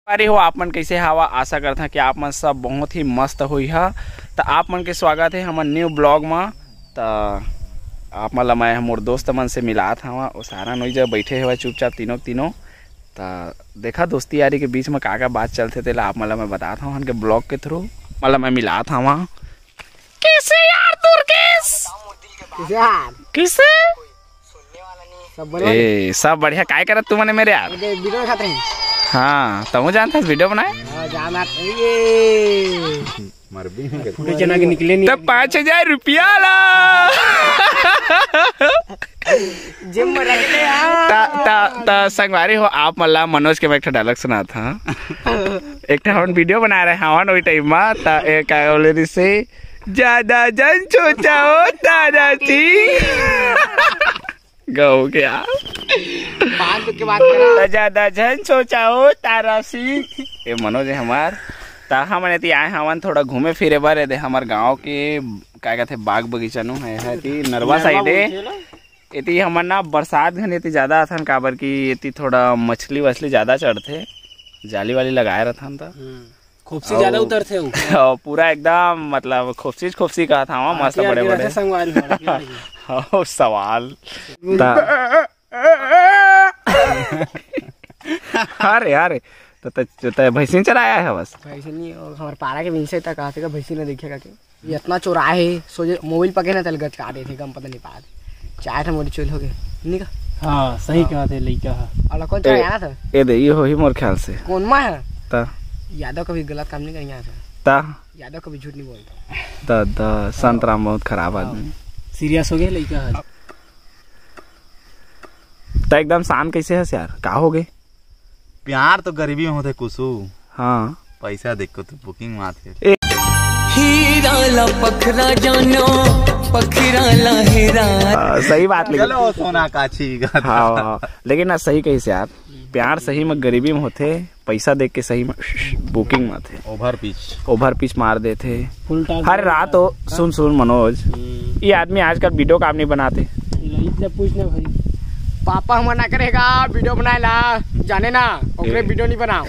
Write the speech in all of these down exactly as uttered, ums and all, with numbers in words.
अरे हो, आप मन कैसे हवा? आशा करत हन कि आप मन सब बहुत ही मस्त होई हा। त आप मन के स्वागत है हमर न्यू ब्लॉग म। त आप मन ला मैं मोर दोस्त मन से मिलात हवा। ओ सारा नोई जगह बैठे हवय चुपचाप तीनों के तीनों। त देखा दोस्ती यारी के बीच म का का बात चलथे तेला आप मन ला मैं बतात हवा के ब्लॉग के थ्रू। मन ला मैं मिलात हवा। कैसे यार दुर्गेश? कैसे यार? कैसे? सब बढ़िया? ए, सब बढ़िया। काय करत तू मने मेरे यार? अरे, वीडियो खात रही। हाँ, तहूँ जानत हस वीडियो बनाए? हाँ, जानत। ये मरबी नहीं करती। फोटो चना के निकले नहीं। तब पाँच हजार रुपया ला। जिम में रह गए यार। ता, ता, ता संगवारी हो, आप मन ला मनोज के मैं एक ठो डायलॉग सुनात हँव। एक ठो हमन वीडियो बनाए रहे हवन ओही टाइम मा, ता ए का बोले रिसे, ज्यादा जन सोचा हो तारा सिंह। गौ गया। बात के बात करा। त ज्यादा जन सोचा हो तारा सिंह। ए मनोज है हमार। त हमन एती आए हवन थोड़ा घूमे फिरे बर, एदे हमर गांव के का कहथे बाग बगीचा नु है, है ती नरवा नरवा साइड है। बोलथे ना? एती हमन ना बरसात घनी एती ज्यादा आथन, काबर कि एती थोड़ा मछली वछली ज्यादा चढ़थे, जाली वाली लगाए रथन त। हम्म। खोपसी ज्यादा अउ उतरथे उ। अउ पूरा एकदम मतलब खोपसी खोपसी कहत हवा, हाँ, मस्त आगे, बड़े आगे बड़े। रथे संगवारी हो, आगे, आगे। अउ सवाल। त अरे, अरे, त, त, त भैंसिन चराया है बस। भैंसिन नहीं, और हमारे पारा के भैंसे तक आते का भैंसिन ने देखे का के। ये इतना चोरा है, सोचे मोबाइल पके ना तल गचका देथे, गम पता नहीं पात। चाहे था मोरी चोरी हो गए, नहीं का? हाँ, सही हाँ। कहा थे, लइका है। और कौन ए, चोरा था? ए दे, ये हो ही मोर ख्याल से। कौन माँ है? ता। यादव कभी गलत काम नहीं करेंगे यहाँ से। ता। यादव कभी झूठ नहीं बोलता। ता, ता, संत राम बहुत खराब हाँ। आदमी। सीरियस हो गए लइका है। ता एकदम शांत कैसे हस यार? का हो गए? प्यार तो गरीबी में होथे कुसु। हाँ। पैसा देख के तो बुकिंग मात हे। ए- हीरा ला पखरा जानो, पखरा ला हीरा। आ, सही बात, लेकिन चलो सोना काछी। हाँ, हाँ। लेकिन ना सही कहिस यार, प्यार सही में गरीबी में होथे, पैसा देख के सही में बुकिंग मात हे। Over pitch. ओवर पिच मार देथे। फुल टास हर रात हो। सुन, सुन मनोज, हम्म। ये आदमी आजकल वीडियो काम नहीं बनाते। इतने पूछ ना भाई। पापा हमर ना करेगा वीडियो बनाए ला, जाने ना, ओकरे ए। वीडियो नहीं बनाओ।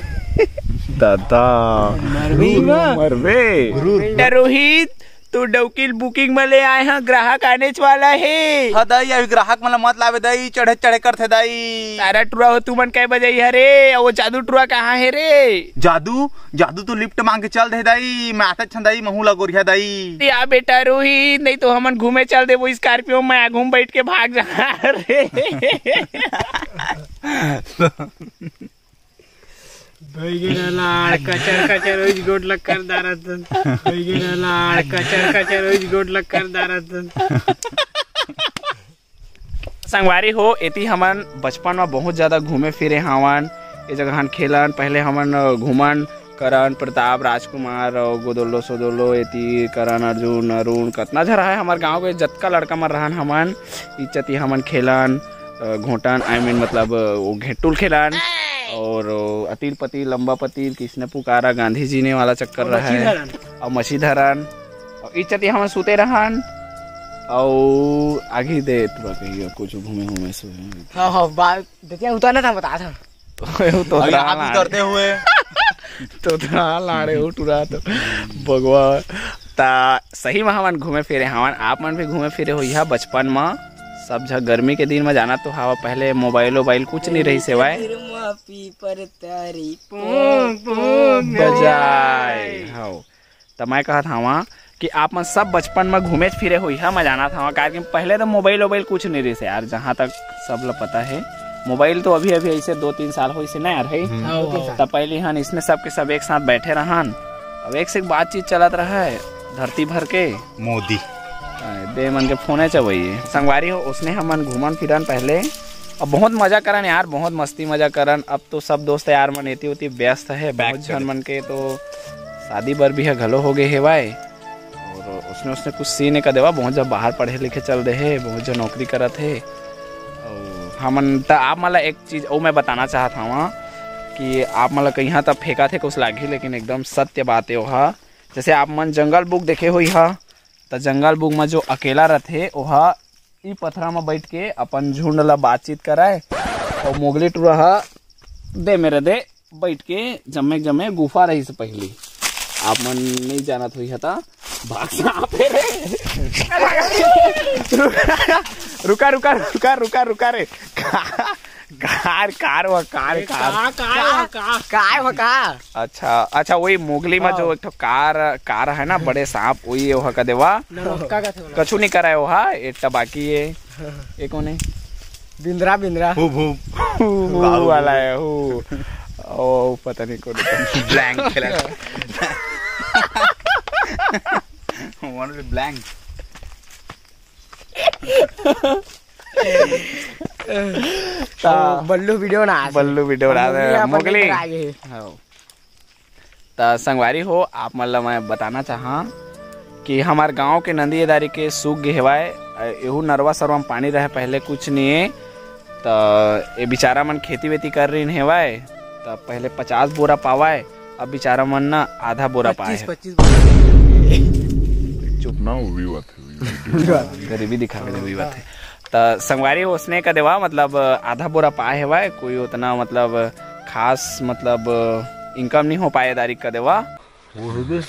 दादा। मरबे। मरबे। गुरूर। बेटा रोहित, तू डौकी ल बुकिंग में ले आए हैं, ग्राहक आनेच वाला है। हाँ दाई, अभी ग्राहक मन ला मत लावे दाई, चढ़े चढ़े करथे दाई। तारा टुरा हो, तुमन कै बजे हरे? वो जादू टुरा कहाँ है रे? जादू? जादू तो लिफ्ट मांग के चल दे दाई, मैं आते छन दाई, महू ला गोरिया दाई। या बेटा रोहित, नहीं तो हमन घूमे चल देबो स्कॉर्पियो में, आगू में बैठ के भाग जा रे। भइगे ना लाड़, कचर कचर ओइच गोड़ लग कर दारत। भइगे ना लाड़, कचर कचर ओइच गोड़ लग कर दारत। संगवारी हो, एती हमन बचपन म बहुत ज्यादा घूमे फिरे हावन। ए जगहन खेलन, पहले हमन घूमन, करण, प्रताप, राजकुमार, अउ गोदोलो सोदोलो, एती करण, अर्जुन, अरुण, कतना झन रहय हमर गांव के जतका लड़का मन रहन हमन, इच्चती हमन खेलन, अ, घोटन, I mean, मतलब, वो घेंटुल खेलन, और अतील पतील, लंबा पतील, किसने पुकारा, गांधी जी ने वाला चक्कर और मछली रहय, धरन। और मछली धरन, और इच्चती हमन सुते रहन, और आगी दे तुरा कहियो कुछ घूमे घूमे सो। हाँ, हाँ, बात देखिए, उतारना था, बता था। तो अभी आप उतरते हुए। तो था लाड़े उठ रहा तो बगवा। ता सही में हमन घूमे फिरे हवन, आप मन भी घूमे फिरे होइहा बचपन म। सब झ गर्मी के दिन म जाना तो हवा, पहले मोबाइल वोबाइल कुछ नहीं रही सेवाय। बजाए। हव। त मैं कहत हवा कि आप मन सब बचपन म घूमे फिरे होइहा, मैं जानत हवा, काहे कि पहले तो मोबाइल वोबाइल कुछ नहीं रहिस यार, जहाँ तक सब ला पता है। मोबाइल तो अभी अभी ऐसे दो तीन साल होइस ना यार, है? हम्म। हाँ, हाँ। त पहले हन इसने सबके सब एक साथ बैठे रहन, अब एक से एक बातचीत चलत रहा है धरती भर के। मोदी। अरे, दे मन के फोन है चबई। संगवारी हो, उसने हमन घूमन फिरन पहले, अब बहुत मजा करन यार, बहुत मस्ती मजा करन। अब तो सब दोस्त यार मन एती ओती व्यस्त है, बहुत झन मन के तो शादी बर भी है घलो हो गए हेवाय। और उसने, उसने कुछ सीन का देवा, बहुत जब बाहर पढ़े लिखे चल दे है, बहुत जन नौकरी करत है। और हमन त आप मन ला एक चीज और मैं बताना चाहत हवा कि आप मन ला कहीं त फेंका थे कुछ लागी, लेकिन एकदम सत्य बात है ओहा। जैसे आप मन जंगल बुक देखे होइहा, त जंगल बुक म जो अकेला रथे, ओहा ई पथरा म बैठ के अपन झुंड ला बातचीत कराए, और मोगली टूरा हा, दे मेरे दे, बैठ के जम्मे के जम्मे गुफा रहिस पहिली। आप मन नहीं जानत होई हता, भाग सांप हे रे। रुका, रुका, रुका, रुका, रुका रे। कार, कार वो, कार, ए, कार। का, का, का? काय हो का? अच्छा, अच्छा, वही मोगली में हाँ। जो एक ठो कार, कार है ना, बड़े सांप, वही ओहा का देवा। नरोटका का थे बोला। कछु नहीं कराए ओहा, एट्टा बाकी है। ये कौन है? बिंद्रा, बिंद्रा। हु, हु। हु, हु वाला है, हु। ओ, पता नहीं कौन है। Blank खेला। Only blank। ता बल्लू video ना आथे। बल्लू video ना आथे। मोगली अपन मोगली। लेकर आ गए। हाँ। त संगवारी हो, आप मन ल मैं बताना चाहंव कि हमर गांव के नंदी ए दारी के सूख गे हेवय। एहू नरवा सरवा म पानी रहे, पहले कुछ नइ ए, त ए बिचारा मन खेती वेती कर रहिन हेवय, त पहले पचास बोरा पावय, अब बिचारा मन न आधा बोरा पाए पच्चीस, हे। पच्चीस बोरा। चुप। ना, वो भी बात है, वो भी बात है। गरीबी दिखावे दे, वो भी बात है। त संगवारी हो, उसने का देवा, मतलब, आधा बोरा पाए हेवय, कोई उतना, मतलब, खास, मतलब, income नहीं हो पाए दारी का देवा। वो है बे।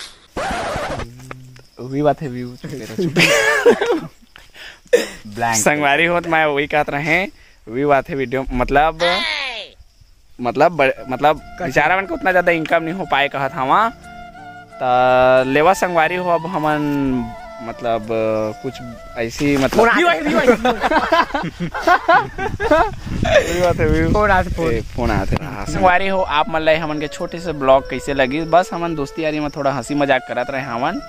वही बात है, view चुप रहो, चुप। Blank। संगवारी हो, त मैं वही कहत रहे, वही बात है, video, मतलब, मतलब, बड़-, मतलब, कठिन। बिचारा मन के उतना ज्यादा income नहीं हो पाए कहत हवा। त लेवा संगवारी हो, अब हमन, मतलब, कुछ ऐसी, मतलब, फोन आथे। वही बात है, view। फोन आथे, फोन। ए, फोन आथे रहा। संगवारी हो, आप मन ला हमन के छोटे से vlog कैसे लगिस? बस हमन दोस्ती यारी में थोड़ा हंसी मजाक करत रहे हमन,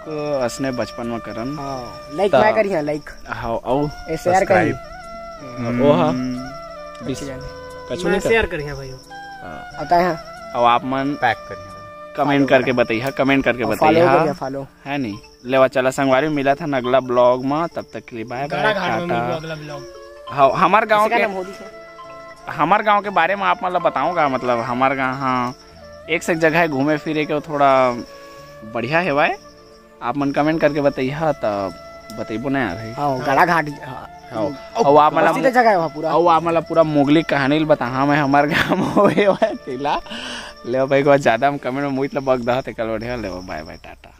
को असने बचपन में करन। हाँ, like त मैं करिहा, like। हाँ, अउ ए, share करिहा। Subscribe। हम्म। ओहा। कछु नहीं कर। Share करिहा भाई। हाँ। अउ आप मन pack करिहा। Comment करके बताइहा, comment करके बताइहा। Follow करिहा, follow। है नहीं? लेवा चला संगवारी, मिलत हन अगला vlog म, तब तक के लिए bye bye, गड़ा घाट में टाटा। मिलबो अगला vlog। हाँ, हमर गांव के, हमर गांव के बारे में आप मन ला बताऊंगा, मतलब हमर गांव, हाँ, एक से एक जगह है घूमे फिरे के, थोड़ा बढ़िया हेवय। आप मन comment करके बताइहा, त बतइबो ना यार। हाँ, गड़ा घाट, हाँ। हाँ। अउ आप मन ला मस्त जगह है वहाँ पूरा। अउ आप मन ला पूरा मोगली कहानी ल बताहा मैं, हमर गांव में होए हुआ तेला। ले भाई, को ज्यादा हम comment में मुइत ल बक दहा, तेकर बढ़िया। ले bye bye, टाटा।